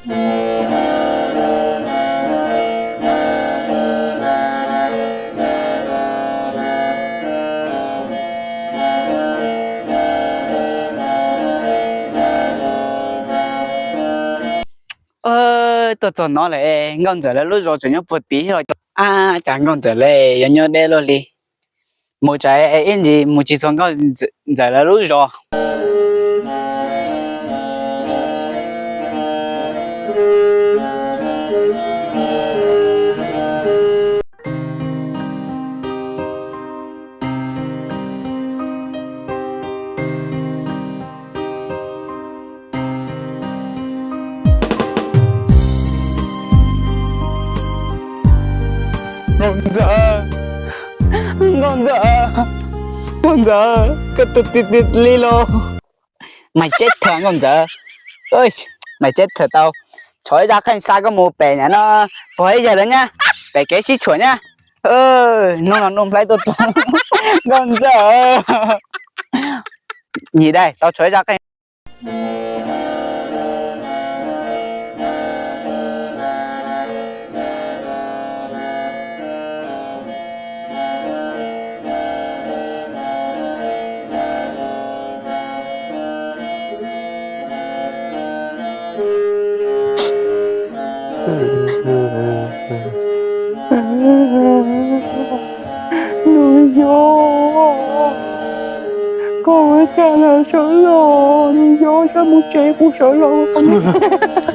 Tuaj txog no lawm, Nkauj Ntxawm lawv lub zos tseem nyob puag tid os. Ab, cas Nkauj Ntxawm lawv yuav nyob deb luaj li. Mus tsam ib ntsis mus tsis txog Nkauj Ntxawm lawv lub zos. Nkauj Ntxawm, Nkauj Ntxawm, Nkauj Ntxawm, koj tus ti ti li los. Mas cheb thawm Nkauj Ntxawm, mas cheb thawm tau. Tshuav ib zaj qeej xa koj mus pem nyab no, pog ib yawg lawv nyab, pem kev sib tshuam nyab. Hnub no Nuj Nplaib tuaj txog, Nkauj Ntxawm, Nyim Dais tau tshuav ib zaj qeej. Nus Yob, koj ua cas los sawv los, Nus Yob, sab mus tsev kuv sawv los.